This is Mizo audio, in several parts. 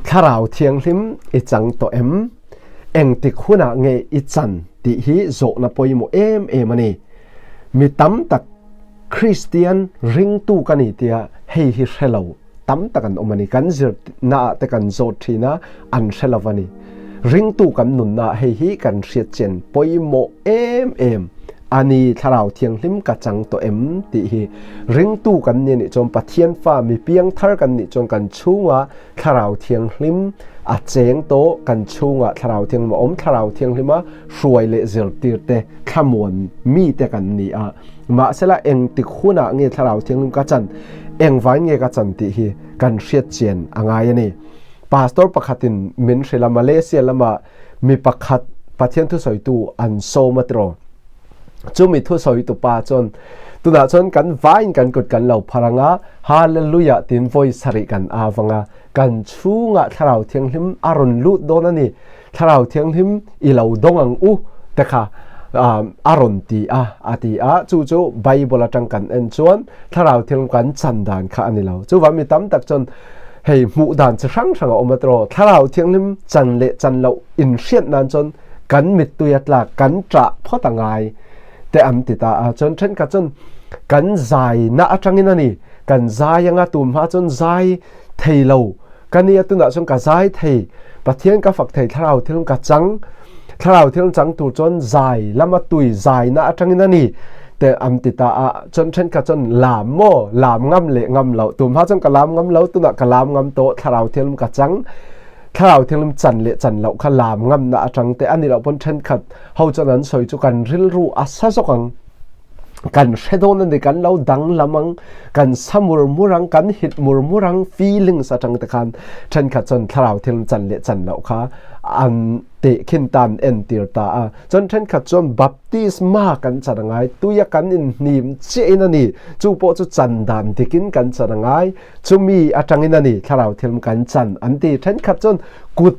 Thlarau Thianghlim i chang tawh em? Engtik hunah nge i chan tih hi zawhna pawimawh em em a ni. Mi tam tak Kristian ringtu ka ni tia hei hi hre lo tam tak an awm a ni. Kan zirnaah te kan zawt thin a, an hre lo a ni. Ringtu kan nunnaah hei hi kan hriat chen pawimawh em em a ni. Thlarau Thianghlim ka chang tawh em tih hi ringtu kan ni anih chuan Pathian fa mi piangthar kan nih chuan kan chhungah Thlarau Thianghlim a cheng tawh, kan chhungah Thlarau Thianghlim a awm, Thlarau Thianghlima hruai leh zirtir te, thlamuan mi te kan ni a. Mahsela engtik hunah nge Thlarau Thianghlim ka chan, engvain nge ka chan tih hi kan hriat chian a ngai a ni. Pastor pakhatin min hrilh a, Malaysia lama mi pakhat Pathian thusawitu an sawm a tiraw. Chumi thusawitu pa chuan tunah chuan kan vaiin kan kut kan lo phar ang a, Hallelujah tiin vawi sarih kan av ang a, kan chhungah Thlarau Thianghlim a rawn lut dawn a ni, Thlarau Thianghlim i lo dawng ang u te kha a rawn ti a, a ti a, chu chu Bible atang kan en chuan Thlarau Thianghlim kan chan dan kha a ni lo. Chuvang mi tam tak chuan hei hmuh dan chi hrang hrang a awm a tiraw, Thlarau Thianghlim chan leh chan loh inhriat nan chuan kan mittui a tlak, kan ṭah phawt a ngai te an ti ta a. Chuan ṭhenkhat chuan kan zaina aṭangin a ni, kan zai anga tum hma chuan zai thei lo ka nia tunah chuan ka zai thei, Pathian ka fak thei, thlarau thil ka chang, thlarau thil chang tur chuan zai lama tui zaina aṭangin a ni te an ti ta a. Chuan ṭhenkhat chuan lam maw, lam ngam leh ngam loh, tum hma chuan ka lam ngam lo, tunah ka lam ngam tawh, thlarau thil ka chang, Thlarau Thianghlim chan leh chan loh kha lam ngamna atang te a ni loh pawn thenkhat ho chuan an sawi chu kan rilru a sa zawk ang, kan hre dawn a ni, kan lo danglam ang, kan sa mur mur ang, kan hit mur mur ang feelings atang te khan thenkhat chuan Thlarau Thianghlim chan leh chan loh kha an tehkhin ta an entir ta a. Chuan thenkhat chuan baptisma kan chan a ngai, tuia kan inhnim chiahin a ni, chu pawh chu chan dan dikin kan chan a ngai, Chumi atangin a ni thlarau thil kan chan an ti. Thenkhat chuan kut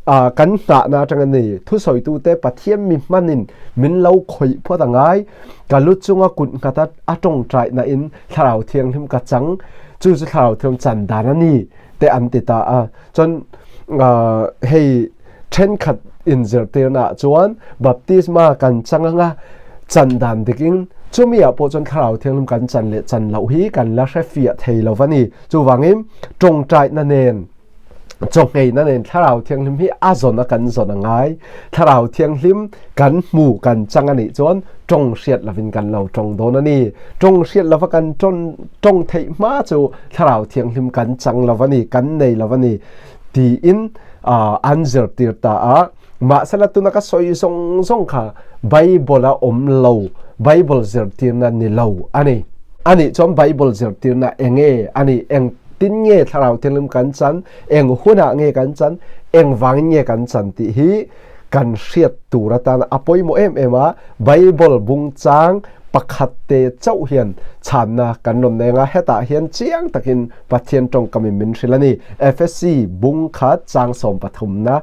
kan nghahna atang a ni. Thusawitute Pathian mi hmanin min lo khawih phawt a ngai. Ka lu chunga kut nghat a a tawngtaihna in thlarau thianghlim ka chang. Chu chu thlarau thianghlim chan dan a ni te an ti ta a. Chuan hei thenkhat inzirtirna ah chuan baptisma kan chang anga chan dan dikin chumi ah pawh chuan thlarau thianghlim kan chan leh chan loh hi kan la hre fiah thei lo va ni. Chuvangin tawngtaihna nen chawngheina nen thlarau thianghlim hi a zawn a kan zawn a ngai. Thlarau thianghlim kan hmu kan chang a nih chuan tawng hriat lovin kan lo tawng dawn a ni. Tawng hriat lova kan tawng theih hma chu thlarau thianghlim kan chang lo a ni, kan nei lo a ni tiin an zirtir ta a. Mahsela tuna ka sawi zawng zawng kha Bible a awm lo, Bible zirtirna ni lo a ni. Anih chuan Bible zirtirna enge a nih, engtin nge thlarau thianghlim kan chan, eng hunah nge kan chan, engvangin nge kan chan tih hi kan hriat tur atan a pawimawh em em a, Bible bung chang pakhat te chauh hian chhanna kan rawn nei anga hetah hian chiang takin Pathian tawngkam in min hrilh a ni. Efesi bung kha chang 13na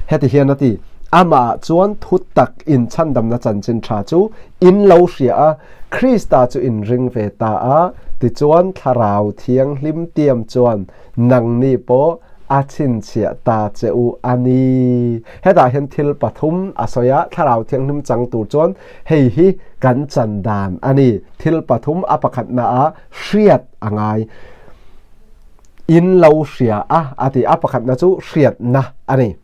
heti hian a ti, Amah chuan thu tak in chhandamna chanchin tha chu in lo hria a, Krista chu in ring ve ta a, tichuan Thlarau Thianghlim tiam chuan nangni pawh a chhinchhiah ta che u a ni. Hetah hian thil pathum a sawi a, Thlarau Thianghlim chang tur chuan hei hi kan chan dan a ni. Thil pathum a pakhatna a hriat a ngai. In lo hria a a ti. A pakhatna chu hriatna a ni.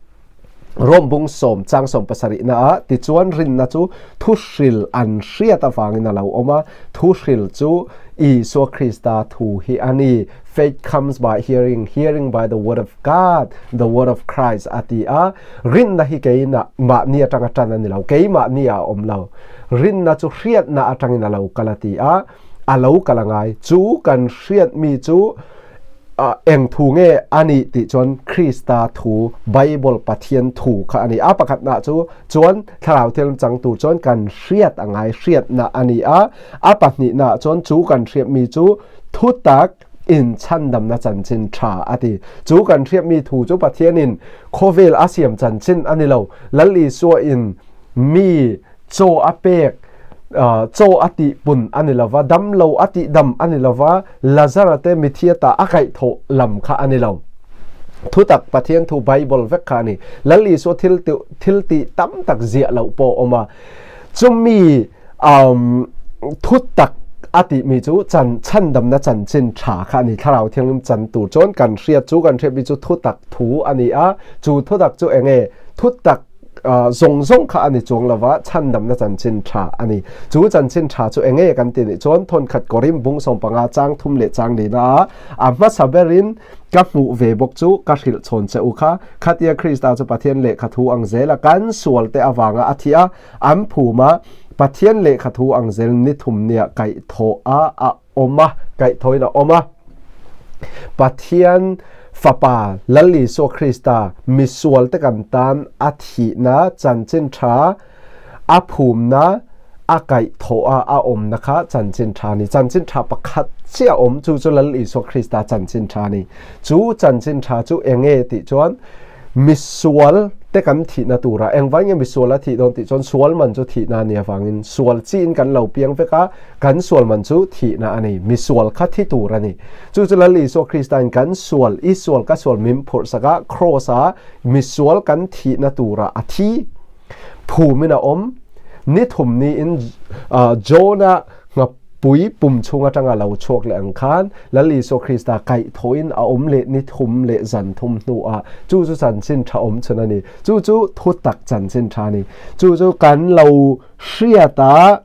Rom bung sawm chang 17 na ah tichuan rinna chu thuhril an hriat avangin a lo awm a, thuhril chu Isua Krista thu hi a ni. Faith comes by hearing, hearing by the word of God, the word of Christ a ti a. Rinna hi keina mahni atanga tan a ni lo, keimahni ah a awm lo. Rinna chu hriatna atangin a lo kal a ti a, a lo kal a ngai. Chu kan hriat mi chu eng thu nge a nih tih chuan Krista thu, Bible Pathian thu kha a ni. A pakhatna chu chuan Thlarau Thianghlim chang tur chuan kan hriat a ngai, hriatna a ni a. A pahnihna chuan chu kan hriat mi chu thutak inchhandamna chanchin tha a ti. Chu kan hriat mi thu chu Pathianin khawvel a siam chanchin a ni lo. Lal Isua in mi chaw a pek, chaw a tih pun a ni lova, dam lo a tih dam a ni lova, Lazara te mithia ta a kaihthawh lam kha a ni lo. Thutak Pathian thu Bible vek kha a ni. Lal Isua thil thil tih tam tak ziah loh pawh a awm a. Chumi um, thutak a tih mi chu chan chhandamna chanchin tha kha a ni. Thlarau Thianghlim chan tur chuan kan hriat chu kan hriat mi chu thutak thu a ni a. Chu thutak chu enge thutak zawng zawng kha a ni chuang lova chhandamna chanchin tha a ni. Chu chanchin tha chu enge kan ti nih chuan thawnkhat Korim bung 15 chang thum leh chang lina a a hmasa berin Ka hmuh ve bawk chu ka hrilh chhawn che u kha. Khatia Krista chu Pathian lehkha thu ang zela kan sualte avanga a thih a, an phum a, Pathian lehkha thu ang zel ni thum nia kaihthawh a a awm a, kaihthawhin a awm a. Pathian Fapa Lal Isua Krista misualte kan tan a thihna chanchin tha A phumna, a kaihthawh a a awmna kha chanchin tha a ni. Chanchin tha pakhat chiah a awm, chu chu Lal Isua Krista chanchin tha a ni. Chu chanchin tha chu eng nge tih chuan misual te kan thihna tura engvai nge misual a thih dawn tih chuan sual man chu thihna a nih avangin sual chiin kan lo piang vek a, kan sual man chu thihna a ni. Misual kha thi tur a ni. Chu chu Lal Isua Krista in kan sual, i sual ka sual min phurh sak a, kraws a misual kan thihna tura a thi. Phumin a awm. Ni thum niin Jona nghapui pum chhung atanga lo chhuak leh ang khan Lal Isua Krista kaihthawhin a awm leh ni thum leh zan thum hnuah chu chu chanchin tha awm chhun a ni. Chu chu thutak chanchin tha a ni. Chu chu kan lo hriat a,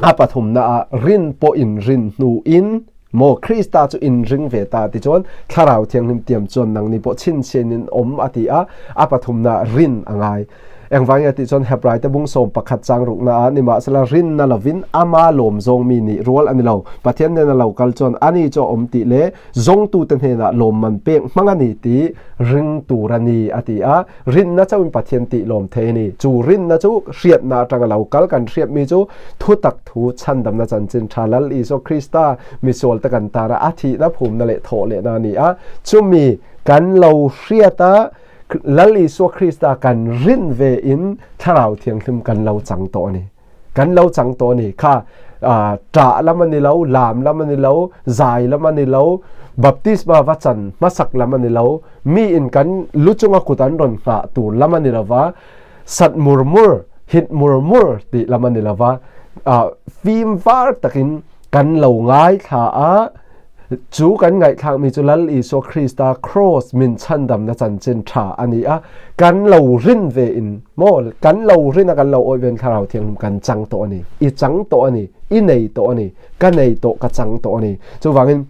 a pathumnaah rin pawh inrin hnuin, Maw Krista chu in ring ve ta tichuan Thlarau Thianghlim tiam chuan nangni pawh chhinchhiain in awm a ti a, a pathumna rin a ngai. Engvang nge tih chuan Hebraite bung 11 chang rukna ah nimahsela rinna lovin ama lawm zawng mi nih rual a ni lo. Pathian hnena lo kal chuan ani chu a awm tih leh zawngtute hnenah lawmman pek hmang a ni tih ring tur a ni a ti a. Rinna chauhin Pathian tih lawm thei a ni. Chu rinna chu hriatna atanga lo kal kan hriat mi chu thutak thu chhandamna chanchin tha Lal Isua Krista misualte kan tana a thihna phumna leh thawh lehna a ni a. Chumi kan lo hriat a, Lal Isua Krista kan rin ve in Thlarau Thianghlim kan lo chang tawh a ni. Kan lo chang tawh a ni. Kha ṭah lam a ni lo, lam lam a ni lo, zai lam a ni lo, baptisma va chan hmasak lam a ni lo, mi in kan lu chunga kut an rawn nghah tur lam a ni lo va, sat mur mur, hit mur mur tih lam a ni lo va, fim var takin kan lo ngaithla a, Chu kan ngaihthlak mi chu Lal Isua Krista Kraws min chhandamna chanchin tha a ni a, kan lo rin ve in maw, kan lo rin a kan lo awih ve in Thlarau Thianghlim kan chang tawh a ni, i chang tawh a ni, i nei tawh a ni, ka nei tawh, ka chang tawh a ni. Chuvangin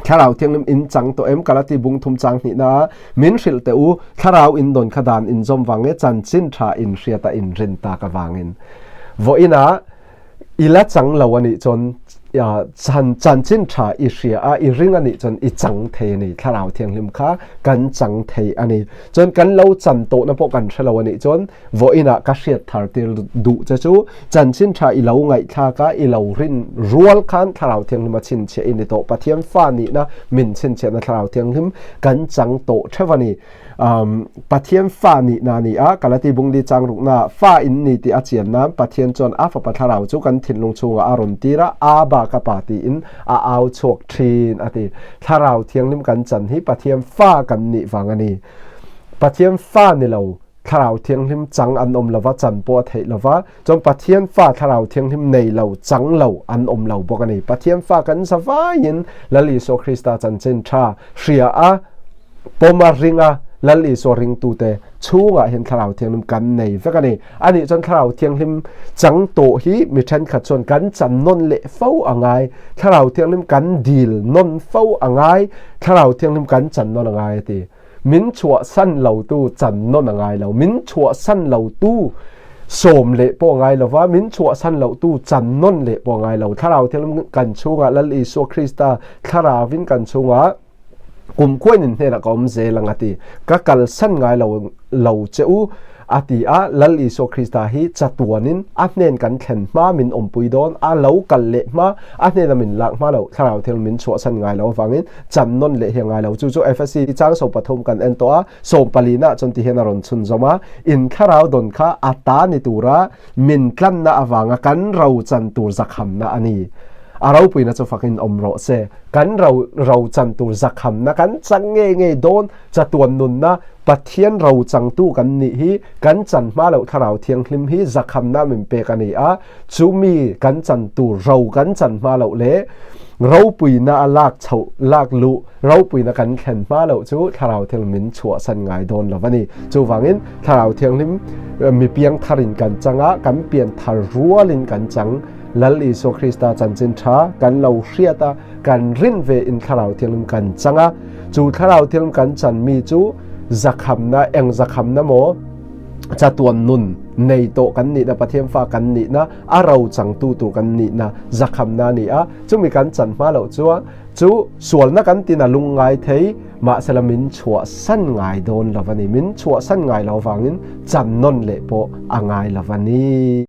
Thlarau Thianghlim in chang tawh em? Galati bung thum chang hnihna a min hrilh teh u, Thlarau in dawn kha dan in zawm vang nge chanchin tha in hriat a in rin tak avangin. Vawiinah I la chang lo a nih chuan chanchin tha i hria a, i ring a nih chuan i chang thei a ni. Thlarau Thianghlim kha kan chang thei a ni. Chuan kan lo chan tawhna pawh kan hre lo a nih chuan vawiinah ka hriat thar tir duh che chu chanchin tha i lo ngaihthlak a, i lo rin rual khan Thlarau Thianghlim a chhinchhiah i ni tawh. Pathian fa nihna min chhinchhiahna Thlarau Thianghlim kan chang tawh theuh a ni. Pathian fa nihna a ni a, Galati bungli chang rukna fa in ni tih a chian nan Pathian chuan a Fapa Thlarau chu kan thinlung chhungah a rawn tir a, Abba ka Pa tiin a au chhuak thin a ti. Thlarau Thianghlim kan chan hi Pathian fa kan nih vang a ni. Pathian fa ni lo Thlarau Thianghlim chang an awm lova, chan pawh a theih lova, chuan Pathian fa Thlarau Thianghlim nei lo, chang lo an awm lo bawk a ni. Pathian fa kan zavaiin Lal Isua Krista chanchin tha hria a, Pawma ringa Lal Isua ringtute chhungah hian Thlarau Thianghlim kan nei vek a ni. Anih chuan Thlarau Thianghlim chang tawh hi mi thenkhat chuan kan chan nawn leh fo a ngai, Thlarau Thianghlim kan dil nawn fo a ngai, Thlarau Thianghlim kan chan nawn a ngai a ti. Min chhuahsan lotu chan nawn a ngai lo, min chhuahsan lotu sawm leh pawh a ngai lo va, min chhuahsan lotu chan nawn leh pawh a ngai lo. Thlarau Thianghlim kan chhungah Lal Isua Krista Thlarauvin kan chhungah Kum khuain in hnenah ka awm zel ang a ti. Ka kalsan ngai lo lo che u a ti a, Lal Isua Krista hi chatuanin a hnen kan thlen hma min awmpui dawn, a lo kal leh hma, a hnena min lak hma lo, Thlarau thil min chhuahsan ngai lo avangin chan nawn leh hi a ngai lo. Chu chu Efesi chang 13 kan en tawh a, 14 ah chuan ti hian a rawn chhunzawm a, In thlarau dawn kha a ta ni tura min tlanna avanga kan ro chan tur zakhamna a ni. A ropuina chu fakin awm rawh se. Kan ro ro chan tur zakhamna kan chang ngei ngei dawn chatuan nunna Pathian ro changtu kan nih hi kan chan hma loh Thlarau Thianghlim hi zakhamna min pek a ni a, chumi kan chan tur ro kan chan hma loh leh ropuina a lak chhoh lak luh ropuina kan thlen hma loh chu Thlarau Thianghlim min chhuahsan ngai dawn lo a ni. Chuvangin Thlarau Thianghlim mi piang tharin kan chang a, kan pian thar rualin kan chang. Lal Isua Krista chanchin tha kan lo hriat a, kan rin ve in Thlarau Thianghlim kan chang a. Chu Thlarau Thianghlim kan chan mi chu zakhamna, eng zakhamna maw chatuan nun nei tawh kan nihna, Pathian fa kan nihna, a ro changtu tur kan nihna zakhamna a ni a. Chumi kan chan hma loh chuan chu sualna kan tin a lungngai thei, mahsela min chhuahsan ngai dawn lo a ni. Min chhuahsan ngai lo vangin chan nawn leh pawh a ngai lo a ni.